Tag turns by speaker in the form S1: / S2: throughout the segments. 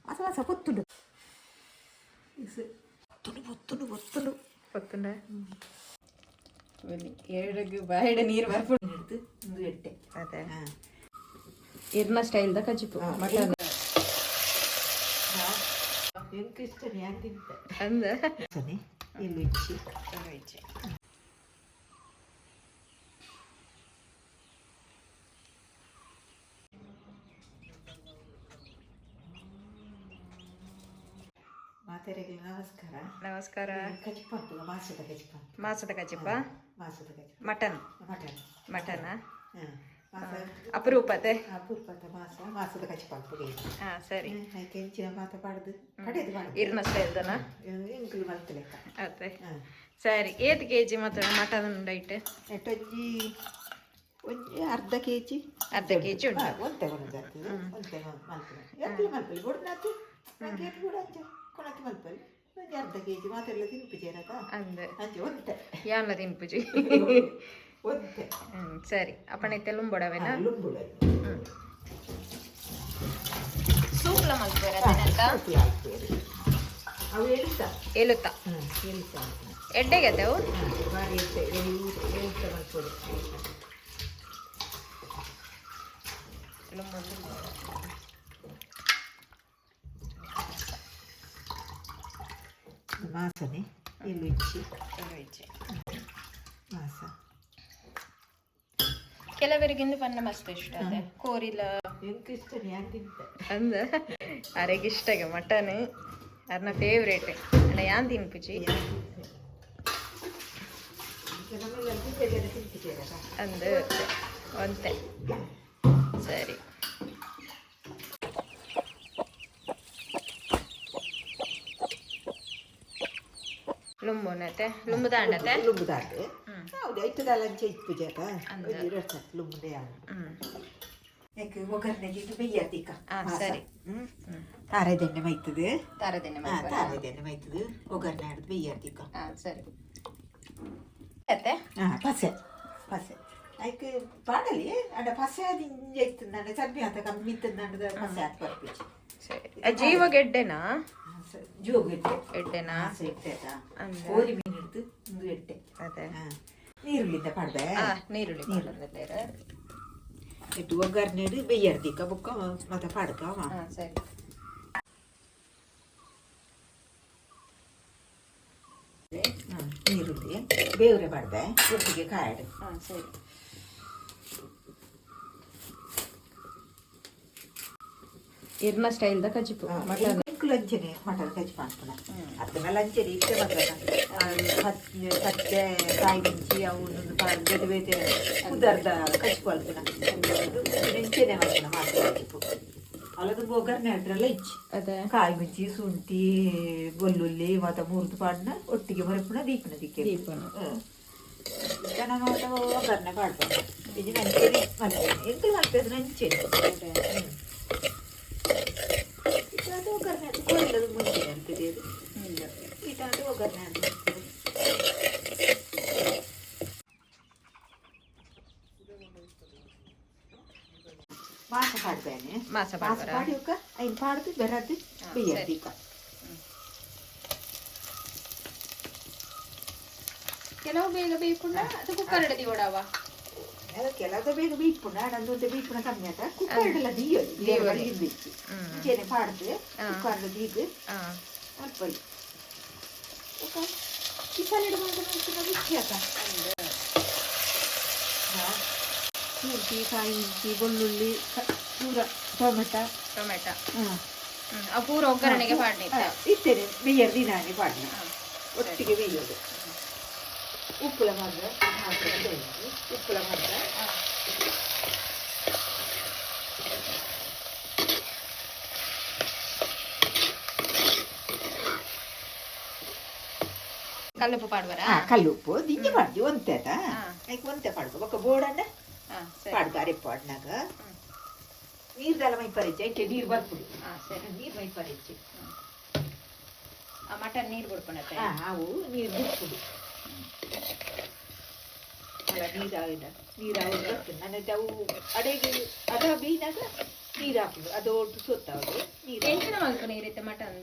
S1: ಮಾಸ ಮಾಸ ಪೊತ್ತುಂಡು ಪೊತ್ತುಂಡು ಪೊತ್ತುಂಡು ಪೊತ್ತುಂಡು.
S2: ಪೊತ್ತುಂಡ.
S3: ಎರಡಗ್ ಬಾಯಿಡ ನೀರು ಬರ್ಪುಂಡು.
S1: ಹಿಡ್ದು ಒಂದು ಎಟ್ಟೆ.
S2: ಅದೇ ಇರ್ನ ಸ್ಟೈಲ್ದ ಕಜಿಪು ಮಟನ್.
S1: ಎಂಕ್ ಇಷ್ಟ, ಯಾನ್ ತಿಂತೆ.
S2: ಅಂದ.
S1: ಸನೆ ಎಳ್ಳು ಇಚ್ಚಿ. ಮಾತೆರೆಗ್ ನಮಸ್ಕಾರ.
S2: ನಮಸ್ಕಾರ.
S1: ಕಜಿಪ ಉಂಟು, ಮಾಸದ ಕಜಿಪ.
S2: ಮಾಸದ ಕಜಿಪ.
S1: ಮಾಸದ ಕಜಿಪ.
S2: ಮಟನ್.
S1: ಮಟನ್.
S2: ಮಟನ್.
S1: ಮಾಸ.
S2: ಅಪರೂಪತೆ.
S1: ಅಪರೂಪದ ಮಾಸ, ಮಾಸದ ಕಜಿಪ ಅಲ್ಪಗೆ.
S2: ಹಾ, ಸರಿ.
S1: ಐಕೆ ಎಂಚಿನ ಮಾತ ಪಾಡ್ದು ಕಡೆದು ಪಾಡ್ದು.
S2: ಇರ್ನ ಸ್ಟೈಲ್ದನ.
S1: ಎಂಕುಲು ಮಲ್ತಲೆಕ್ಕ.
S2: ಅದೇ, ಸರಿ. ಏತ್ ಕೆಜಿ ಮತ್ತೆ ಮಟನ್ ಉಂಡೈಟ್?
S1: ಎಟ್ಟೊಂಜಿ ಒಂಜಿ ಅರ್ಧ ಕೆಜಿ.
S2: ಅರ್ಧ ಕೆಜಿ ಉಂಟು.
S1: ಒಂತೆ ಕೊನೊಂದು, ಒಂತೆ ಮಲ್ಪುನ. ಎಂಕುಲು ಮಲ್ಪಲಿ ಬೊಡ್ನಾತಿ, ನಂಗೆ ಏತ್ ಕೂಡ ಅಂಚ ಕೊಣತಿ ಮಲ್ಪಲಿ. ಒಂಜಿ ಅರ್ಧ ಕೆಜಿ ಮಾತೆಲ್ಲ ತಿನ್ಪುಜೇರತ.
S2: ಅಂದ್.
S1: ಅಂಚೆ ಒಂತೆ.
S2: ಯಾನ್ಲ ತಿನ್ಪುಜಿ.
S1: ಒಂತೆ.
S2: ಸರಿ, ಅಪ್ಪಣೆ ತೆಲುಂಬೊಡವೇನಾ?
S1: ಲುಂಬುಡ.
S2: ಸೂಪ್ಲ ಮಲ್ಪುವೆರ್ ಅದೇನಂತ?
S1: ಅವು ಎಳುತ್ತ.
S2: ಎಲುತ್ತ.
S1: ಎಳುತ್ತ ಮಲ್ಪುನ.
S2: ಎಡ್ಡೆಗತ್ತೆ ಅವು.
S1: ಬಾರಿ ಎಡ್ಡೆ ಎಳು, ಎಳುತ್ತ ಮಲ್ಪೊಡು. ಮಾಸನೆ ಎಳ್ಳು ಇಚ್ಚಿ. ಮಾಸ.
S2: ಕೆಲವರಿಗೆ ಇಂದು ಪನ್ನ ಮಸ್ತ್ ಇಷ್ಟ ಅದೇ ಕೋರಿಲ.
S1: ಎಂಕ್ ಇಷ್ಟ, ಯಾನ್ ತಿಂತೆ.
S2: ಅಂದ, ಅರೆಗೆ ಇಷ್ಟಗೆ ಮಟನ್ ಅರ್ನ ಫೇವ್ರೇಟ್ ಅಣ್ಣ. ಯಾನ್ ತಿನ್ಪುಜಿ.
S1: ನಮ್ಮೆಲ್ಲ ತಿಂತೆ ತಿಂತಿದ್ದೀರಲ್ಲ.
S2: ಅಂದು, ಒಂತೆ. ಸರಿ. ಲುಂಬುನತೆ, ಲುಂಬು ದಾಂಡತೆ.
S1: ಲುಂಬುದಾಂಡ್. ಹೌದು, ಐತದ ಲಂಚ ಇಪ್ಪುಜಾತ. ಒಂಜಿ ರಸ ಲುಂಬುದೆ ಯಾವು. ಯಾಕೆ ಒಗ್ಗರಣೆಗೆ ಇದು ಬೆಯ್ಯತಿಕ.
S2: ಸರಿ.
S1: ತಾರೆದೆಣ್ಣೆ ಮೈತದೆ.
S2: ತಾರದೆಣ್ಣೆ.
S1: ತಾರೆದೆಣ್ಣೆ ಮೈತದೆ, ಒಗ್ಗರಣೆ ಆಡ್ದು ಬೆಯ್ಯತಿಕ.
S2: ಹಾ, ಸರಿ ಅತ್ತೆ.
S1: ಪಸೆ ಪಸೆ ಐಕ್ ಪಾಡಲಿ ಅಂಡ ಪಸೆ ಅದು ಇಂಜ ಇತ್ತಂಡ ಚರ್ಬಿ ಅಂತ ಕಮ್ಮಿ ಇತ್ತಂಡ ಪಸೆ ಆತ್ ಬರ್ಪಿಚಿ.
S2: ಸರಿ, ಆ ಜೀವ ಗೆಡ್ಡೆನಾ?
S1: ಜೋಗು ಇಟ್ಟೆ.
S2: ಎಡ್ಡೆನಾ?
S1: ಮಾಸ ಇಟ್ಟೆ.
S2: ಅಂದ.
S1: ಕೋರಿ ಮೀನು ಹಿಡ್ದು ಒಂದು ಎಟ್ಟೆ.
S2: ಅದೇ.
S1: ನೀರುಳ್ಳಿಂದ ಪಾಡ್ದೆ.
S2: ನೀರುಳ್ಳಿ ಪಾಡೊಂದಿಲ್ಲೇರ್.
S1: ಇಟ್ಟು ಒಗ್ಗರಣೆ ಬೆಯ್ಯರ್ದಿಕ್ಕ ಬೊಕ್ಕ ಮತ್ತೆ ಪಾಡ್ಕ.
S2: ಹಾ, ಸರಿ.
S1: ನೀರುಳ್ಳಿ ಬೇವ್ರೆ ಪಾಡ್ದೆ, ಒಟ್ಟಿಗೆ ಕಾಯಡು.
S2: ಹಾ, ಸರಿ. ಇರ್ನ ಸ್ಟೈಲ್ದ ಕಜಿಪು ಮಟನ್.
S1: ಲಂಚನೆ ಮಟನ್ ಕಜ್ಜಿ ಮಾಡ್ತಾನೆ ಅದನ್ನ. ಲಂಚನೆ ಇಷ್ಟೇ ಮಾತ್ರ. ಪಚ್ಚೆ ಕಾಯಿ ಮುಂಚಿ ಅವು ಬೇತೆ ಬೇತೆ ಉದರ್ದ ಕಜ್ಜಿ ಅಲ್ಪನ ಇಂಚೆನೆ ಮಾಡ್ತಾನೆ ಮಾತ್ರ ಕಜ್ಜಿಪು. ಅಲ್ಲದು ಒಗ್ಗರಣೆ ಹಾಕ್ರಲ್ಲ ಇಚ್ಚಿ.
S2: ಅದೇ.
S1: ಕಾಯಿ ಮುಂಚಿ, ಶುಂಠಿ, ಬೆಳ್ಳುಳ್ಳಿ ಮತ್ತು ಮುರಿದು ಪಾಡ್ನ ಒಟ್ಟಿಗೆ ಮರಪುಣ ದೀಪನ ದಿಕ್ಕೆ.
S2: ದೀಪನ.
S1: ಜನ ಮಾತ ಒಗ್ಗರಣೆ ಪಾಡ್ಬಾರ್ದು. ಇದು ನಂಚೆನೆ ಮಲ್ಪೆ, ಎಂತ ಮಲ್ಪೆ ನಂಚೆನೆ. ಇದಾದ ಒಗ್ಗರಣೆ ಅದು ಕೋರಿಲ್ಲದು ಮುಂಚೆನೆ ಆಗ್ತದೆ ಅದು. ಇದಾದ ಒಗ್ಗರಣೆ ಆಗ್ತದೆ. ಮಾಸ ಪಾಡ್ಬೇನೆ.
S2: ಮಾಸ
S1: ಮಾಸ.
S2: ಪಾಡ್ಬಾರ?
S1: ಪಾಡಿಯುಕ ಐನ್ ಪಾಡ್ದು ಬೆರದ್ದು ಬೆಯ್ಯರ್ದೀಕ.
S2: ಕೆಲವು ಬೇಗ ಬೇಯ್ಪುಂಡ ಅದು ಕುಕ್ಕರ್ ದೀವಡವ.
S1: ಕೆಲದ ಬೇಗ ಬೀಪುಂಡ, ನಂದೊಂದು ಬೀಪುಣ ಕಮ್ಮಿ ಆತ. ಕುಕ್ಕರ್ ಎಲ್ಲ ದೀಯೊಲಿ
S2: ದೀಯೊಲಿ.
S1: ಬಿಚ್ಚಿ ಇಂಚೆನೆ ಪಾಡ್ದು ಕುಕ್ಕರ್ ದೀಗ್ ಅಲ್ಪಲಿ ಕಿಸಲಿಡು ಮಲ್ಪುನ ಬಿಚ್ಚಿ ಆತ. ಶುಂಠಿ, ಕಾಯಿ ಇಂಚಿ, ಬೆಳ್ಳುಳ್ಳಿ, ಪೂರ ಟೊಮೆಟೊ.
S2: ಟೊಮೆಟೊ. ಆ ಪೂರ ಒಗ್ಗರಣೆಗೆ ಪಾಡ್ನಿತ್ತೆ.
S1: ಇತ್ತೇನೆ ಬೇಯರ್ ದಿನಾನೆ ಪಾಡ್ನ, ಒಟ್ಟಿಗೆ ಬೇಯೋದು. ಉಪ್ಪುಲ ಮಾತ್ರ ಹಾಕಿ, ಉಪ್ಪುಲ ಮಾತ್ರ.
S2: ಕಲ್ಲುಪ್ಪು ಪಾಡ್ಬಾರ?
S1: ಕಲ್ಲುಪ್ಪು ದಿಂಜ ಪಾಡ್ದು ಒಂತೆ ಆತ. ಐಕ್ ಒಂತೆ ಪಾಡ್ದು ಬೊಕ್ಕ ಬೋಡಣ್ಣ.
S2: ಹಾ, ಸರಿ.
S1: ಪಾಡ್ದು ಅರೆಪ್ಪು ಪಾಡ್ನಾಗ ನೀರ್ ದಾಲ ಮೈಪರಿಚ್ಚಿ, ಐಕೆ ನೀರು ಬರ್ಪುಡು.
S2: ಹಾ, ಸರಿ.
S1: ನೀರು ಮೈಪರಿಚ್ಚಿ.
S2: ಆ ಮಟನ್ ನೀರು ಬಿಡ್ಪುಣತೆ.
S1: ಅವು ನೀರು ಬಿಟ್ಬಿಡು ಅಲ್ಲ, ನೀರು ಆವಿನ ನೀರು ಆವಿನ ಬರ್ತದೆ. ನನ್ನ ಅವು ಅಡೆಗೆ ಅದ ಬೇಯ್ನಾಗ. ನೀರು ಹಾಕುದು ಅದು ಒಟ್ಟು ಸೊತ್ತಾವದು ನೀರು.
S2: ಎಂಚಿನ ಮಲ್ಪುನ ಇರುತ್ತೆ ಮಟನ್?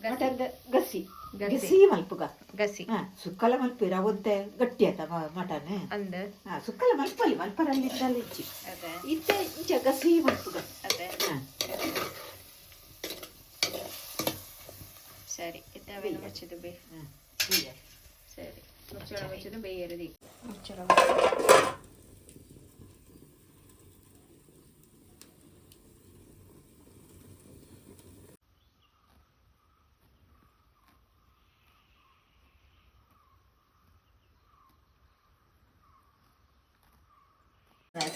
S1: ಮಟನ್ ಗಸಿ.
S2: ಗಸಿ.
S1: ಗಸಿ ಮಲ್ಪುಗ.
S2: ಗಸಿ.
S1: ಹಾ, ಸುಕ್ಕಲ ಮಲ್ಪಿರ ಒಂತೆ ಗಟ್ಟಿ ಆತ ಮಟನ್.
S2: ಅಂದ್.
S1: ಹಾ, ಸುಕ್ಕಲ ಮಲ್ಪಲಿ ಮಲ್ಪರಲ್ಲಿ ಇಚ್ಚಿ.
S2: ಅದೇ.
S1: ಇತ್ತೆ ಇಂಚ ಗಸಿ ಮಲ್ಪುಗ.
S2: ಅದೇ.
S1: ಹಾ.
S2: ಸರಿ, ಇತ್ತೆ ಅವೆಲ್ಲ ಮುಚ್ಚಿದ್ದು ಬೇ.
S1: ಹಾ, ಬೇಯ.
S2: ಸರಿ, ಮುಚ್ಚಳ ಮುಚ್ಚಿದ್ದು ಬೇಯರದಿ ಮುಚ್ಚಳ.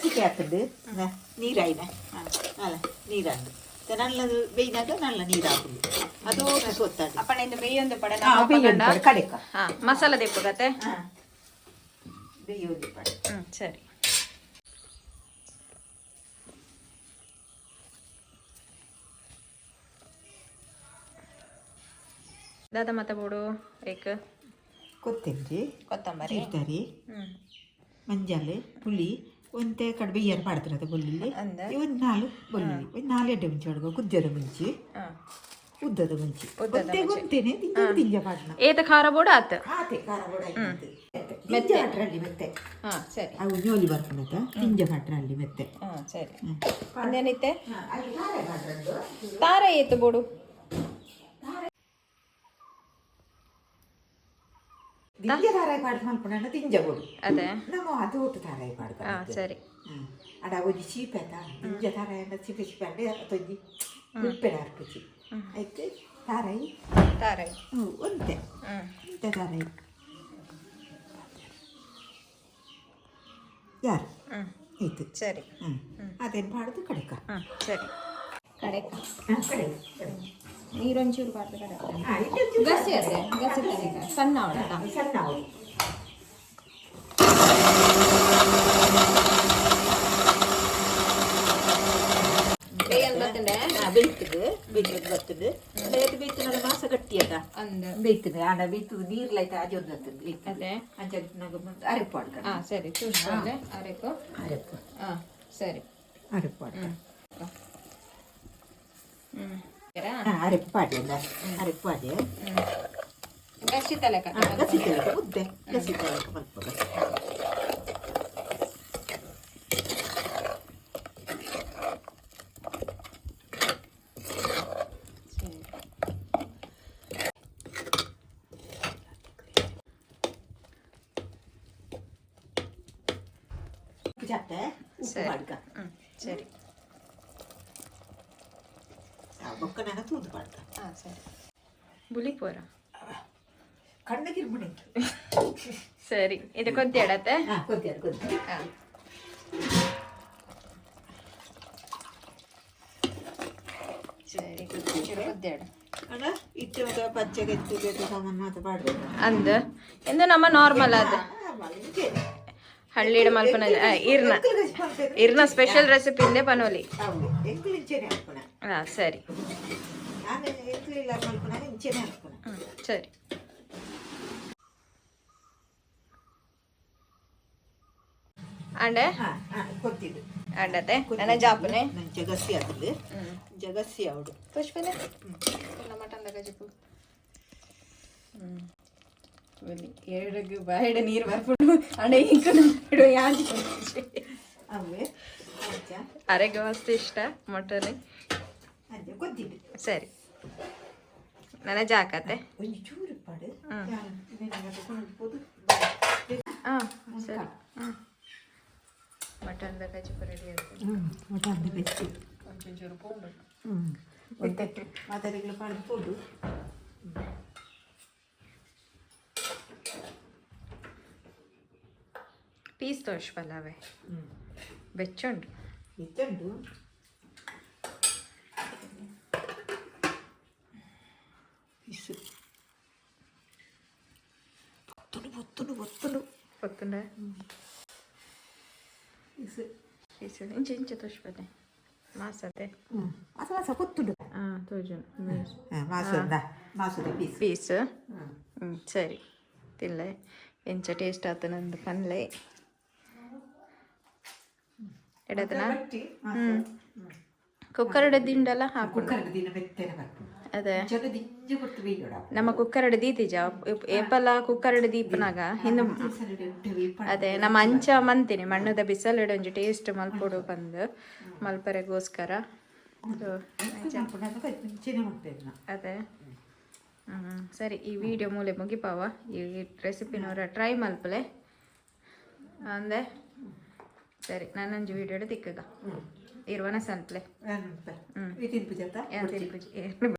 S1: ಸಿಕೆ ಆಗ್ತದೆ ನೀರಾಯಿನ ಅಲ್ಲ ನೀರಂದು ನಲ್ಲದು ಬೇಯ್ನಾಗ ನಲ್ಲ ನೀರು ಹಾಕುದು ಅದು ಸೊತ್ತಾಡು.
S2: ಅಪ್ಪಣ ಇಂದು ಬೇಯೊಂದು ಪಡ.
S1: ಬೇಯೊಂದು ಪಡ ಕಡೆಕ.
S2: ಹಾ, ಮಸಾಲ ದೆಪ್ಪುಗತ್ತೆ.
S1: ಹಾ, ಬೇಯೊಂದು ಪಡ.
S2: ಹ್ಮ್, ಸರಿ. ದಾದ ಮತ್ತ ಬೋಡು ಏಕ್?
S1: ಕೊತ್ತಂಬರಿ.
S2: ಕೊತ್ತಂಬರಿ.
S1: ಚೀರ್ತಾರಿ.
S2: ಹ್ಮ್.
S1: ಮಂಜಲ್, ಪುಳಿ ಒಂತೆ ಕಡಿಮೆ ಏರ್ ಮಾಡ್ತಾರೆ ಬೊಲ್ಲುಳ್ಳಿ.
S2: ಅಂದ.
S1: ಒಂದು ನಾಲು ಬೊಲ್ಲುಳ್ಳಿ, ಒಂದು ನಾಲು ಎಡ್ಡೆ ಮುಂಚೆ ಅಡುಗೆ ಗುಜ್ಜದ ಮುಂಚೆ. ಉದ್ದದ ಮುಂಚೆ.
S2: ಉದ್ದದ
S1: ಒಂತೆ.
S2: ಮುಂಚೆ.
S1: ಒಂತೆನೆ ದಿಂಜ ದಿಂಜ ಪಾಡ್ನ.
S2: ಏತ ಖಾರ ಬೋಡು ಆತ.
S1: ಆತೆ ಖಾರ ಬೋಡ ದಿಂಜ ಪಾಟ್ರಲ್ಲಿ ಮೆತ್ತೆ.
S2: ಹಾ, ಸರಿ.
S1: ಅವು ನ್ಯೋಲಿ ಬರ್ಪುನತ ದಿಂಜ ಪಾಟ್ರಲ್ಲಿ ಮೆತ್ತೆ.
S2: ಹಾ, ಸರಿ.
S1: ಹ್ಮ್.
S2: ಅಂದೇನೈತೆ?
S1: ಹಾ, ಅಲ್ಲಿ ಖಾರ ಪಾಟ್ರದ್ದು.
S2: ತಾರ ಏತು ಬೋಡು?
S1: ದಿಂಜ ತಾರಾಯಿ ಪಾಡ್ ಮಲ್ಪುನ ದಿಂಜ ಬೋಡು.
S2: ಅದೇ.
S1: ನಮ್ಮ ಅದು ಒಟ್ಟು ತಾರಾಯಿ ಪಾಡ್ದ.
S2: ಹಾ, ಸರಿ.
S1: ಅಡ ಒಂಜಿ ಚೀಪೆ ಆತ ದಿಂಜ ತಾರಾಯಿ ಅಂಡ ಚೀಪೆ ಚೀಪೆ ಅಂಡೆ ತೊಂಜಿ ಉಪ್ಪೆಡ ಅರ್ಪುಚಿ ಐಕ್ ತಾರಾಯಿ.
S2: ತಾರಾಯಿ.
S1: ಒಂತೆ. ಒಂತೆ ತಾರಾಯಿ ಯಾರು ಆಯ್ತು.
S2: ಸರಿ.
S1: ಹ್ಞೂ, ಅದೇನು ಪಾಡ್ದು ಕಡೆಕ.
S2: ಹ್ಮ್, ಸರಿ, ಕಡೆಕ.
S1: ಹಾಂ, ಕಡೆ.
S2: ನೀರೊಂಚೂರು ಬಾರ್ದು ಕಡೆ.
S1: ಹಾಂ, ಇನ್ನೊಂಚೂರು.
S2: ಗಸಿ ಅದೇ ಗಸಿ ತನಕ ಸಣ್ಣ ಅವಳಲ್ಲ.
S1: ಸಣ್ಣ ಅವಳು.
S2: ಬೇಯನ್ ಬತ್ತಂಡೆ.
S1: ಹಾಂ, ಬೇಯ್ತದೆ, ಬೇಯ್ತದೆ, ಬರ್ತದೆ. ಲೇಟ್ ಬೇಯ್ತನಲ್ಲ, ಮಾಸ ಗಟ್ಟಿ ಅದ.
S2: ಅಂದ.
S1: ಬೇಯ್ತದೆ, ಆಂಡ ಬೇಯ್ತದೆ, ನೀರ್ಲೈತ ಆಜಿ ಒಂದು ಬರ್ತದೆ ಬೇಯ್ತದೆ.
S2: ಅದೇ.
S1: ಅಂಚ ನಂಗೆ ಮುಂದೆ ಅರೆಪ್ಪು ಆಡ್ಕ.
S2: ಹಾ, ಸರಿ, ಚೂಸ್ಕೊಂಡೆ ಅರೆಕು.
S1: ಅರೆಪ್ಪು.
S2: ಹಾ, ಸರಿ.
S1: ಅರೆಪ್ಪು ಆಡ್ಕ.
S2: ಹ್ಮ್.
S1: ಹಾಂ, ಅರೆಪ್ಪು ಪಾಡಿ ಅಲ್ಲ, ಅರೆಪ್ಪು ಪಾಡಿ.
S2: ಗಸಿ ತಲೆಕ.
S1: ಹಾಂ, ಗಸಿ ತಲೆಕ ಮುದ್ದೆ ಗಸಿ ತಲೆಕ ಮಲ್ಪುಗ. ಉಪ್ಪು ಚಾತೆ ಉಪ್ಪು
S2: ಸರಿ.
S1: ಪಾಡ್ಕ.
S2: ಹ್ಮ್, ಸರಿ.
S1: ಬೊಕ್ಕ ನಾನು ತೂದು ಪಾಡ್ಕ.
S2: ಹಾ, ಸರಿ, ಬುಲಿಪೋರ.
S1: ಕಣ್ಣು ಕಿರ್ಬುಣಿ.
S2: ಸರಿ, ಇದು ಕೊದ್ದಿ ಅಡತ್ತೆ.
S1: ಹಾಂ, ಕೊದ್ದಿ ಕೊದ್ದಿ.
S2: ಹಾ, ಸರಿ, ಚೂರು ಕೊದ್ದಿ ಅಡ.
S1: ಅಣ್ಣ ಇತ್ತೆ ಮತ್ತೆ ಪಚ್ಚೆಗೆ ಎತ್ತು ಸಾಮಾನು ಮಾತ್ರ ಪಾಡ್ಬೇಕು.
S2: ಅಂದ್ ಎಂದು ನಮ್ಮ ನಾರ್ಮಲ್ ಅದ ಹಳ್ಳಿಡ ಮಲ್ಪನ ಇರ್ನ ಇರ್ನ ಸ್ಪೆಷಲ್ ರೆಸಿಪಿ ಇಂದೆ ಪನೋಲಿ.
S1: ಹೌದು, ಎಂಕುಲು ಇಂಚೆನೆ ಹಾಕುನ.
S2: ಹಾ, ಸರಿ.
S1: ನಾನು ಎಂಕುಲು ಇಲ್ಲ ಮಲ್ಪುನ ಇಂಚೆನೆ ಹಾಕುನ.
S2: ಹ್ಮ್, ಸರಿ. ಅಂಡೆ.
S1: ಹಾ ಹಾ, ಕೊದ್ದಿದ್ದು.
S2: ಅಂಡತೆ ನನ್ನ ಜಾಪನೆ.
S1: ನಂಚೆ ಗಸಿ ಆತದೆ ಜಗಸಿ ಅವಡು.
S2: ತೋಚ್ಪಲೆ ಮಟನ್ ಗಜಿಪು.
S3: ಎರಡಗ್ ಬಾಯಿಡ ನೀರು ಬರ್ಪುಂಡು ಅಂಡ ಇಂಕು ಯಾಂಜಿ.
S1: ಅವೇ ಅಂಚ.
S2: ಅರೆಗೆ ಮಸ್ತ್ ಇಷ್ಟ ಮಟನ್.
S1: ಅಂಚೆ ಕೊದ್ದಿದ್ದು.
S2: ಸರಿ, ನನ್ನ ಜಾಕತೆ.
S1: ಒಂಜಿ ಚೂರು ಪಾಡು. ಕೊಂಡು.
S2: ಹಾ, ಸರಿ. ಮಟನ್ ಗಜಿಪು ರೆಡಿ ಆಯ್ತು.
S1: ಮಟನ್ ಬೆಚ್ಚು.
S2: ಒಂಚೂರು ಪೋಂಡು.
S1: ಹ್ಞೂ, ಮತ್ತೆ ಮಾತಾಡಿಗಳು ಪಾಡ್ದು ಪೋಡು.
S2: ಪೀಸ್ ತೋರ್ಸ್ಬಲ್ಲವೆ.
S1: ಹ್ಞೂ.
S2: ಬೆಚ್ಚುಂಡು.
S1: ಬೆಚ್ಚುಂಡು ಪೀಸು. పొత్తులు పొత్తులు పొత్తులు.
S2: పొత్తుండ.
S1: ಪೀಸು.
S2: ಪೀಸ್ ಇಂಚ ಇಂಚ ತೋರ್ಸ್ಬಲ್ಲೆ ಮಾಸತೆ.
S1: ಮಾಸ ಮಾಸ ಕೊತ್ತುಂಡು.
S2: ಹಾಂ, ತೋಜುನು.
S1: ಮಾಸದ ಮಾಸದ ಪೀಸ್.
S2: ಪೀಸ್. ಹ್ಞೂ, ಸರಿ, ತಿನ್ಲೆ, ಎಂಚ ಟೇಸ್ಟ್ ಆತ ನಂದು ಪನ್ಲೆ ಎಡತನ. ಹ್ಞೂ. ಕುಕ್ಕರ್ಡ್ ದಿಂಡಲ ಹಾಪುಂಡು.
S1: ಕುಕ್ಕರ್ ದಿನ ಮೆತ್ತನೆ ಬರ್ಪುಂಡು.
S2: ಅದೇ.
S1: ಚೊಟ ದಿಂಜ ಕೊರ್ತು ಬೇಯೋಡ.
S2: ನಮ್ಮ ಕುಕ್ಕರ್ಡ್ ದೀತಿಜ, ಏಪಲ ಕುಕ್ಕರ್ಡ್ ದೀಪನಾಗ ಇನ್ನು. ಅದೇ, ನಮ್ಮ ಅಂಚ ಮಂತೀನಿ ಮಣ್ಣದ ಬಿಸಲೆಡ್ ಒಂಜಿ ಟೇಸ್ಟ್ ಮಲ್ಪೊಡು ಪಂದ್ ಮಲ್ಪರೆಗೋಸ್ಕರ. So,
S1: ಮುಂಚೆನೆ ಮಾಡ್ತೇನೆ.
S2: ಅದೇ, ಸರಿ, ಈ ವಿಡಿಯೋ ಮೂಲೆ ಮುಗಿಪಾವ. ಈ ರೆಸಿಪಿನವರ ಟ್ರೈ ಮಲ್ಪಲೆ ಅಂದೆ. ಸರಿ, ನಾನೊಂಜಿ ವಿಡಿಯೋಡ್ ತಿಕ್ಕಗ ಇರುವನ ಸನ್ಪ್ಲೆ.
S1: ಈ ತಿನ್ಪು ಜಾತ.
S2: ಏನ್ ತಿನ್ಪುಜಿ.